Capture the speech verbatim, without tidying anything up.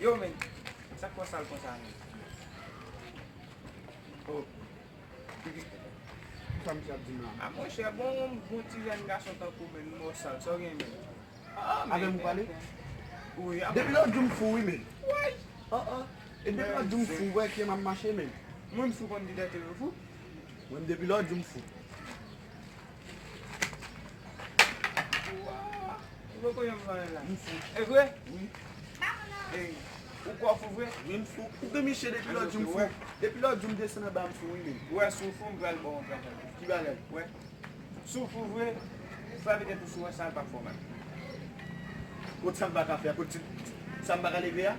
Yo, men, sa k fè w sal konsa, men? Oh. Sa misye ap di m la? A, monchè, bon, bon ti jèn gason tankou w, men, mò sal, sa w gen, men? Avè m ou pale? Wi, Depi lòt jou m fou wi, men. Woy! Oh, oh. E depi lòt jou m fou, wè kiyè m ap mache, men. Mwen m sou konn di tèt yo fou. Mwen depi lòt jou m fou. Ou poko janm pale la. M fou. E vre? Wi. E, ou kwè w fou vre? Wi, m fou. Ou gen miche depi lòt jou m fou. Depi lòt jou m desann anba m fou, wi, men. Ou wè si w fou, m pral ba w yon bagay. Ki bagay? Wè. Si w fou vre, frape tèt ou sou wè sa l p ap fè w mal. Kot sa m pa ka fè a? Kot ti, sa m pa ka leve a?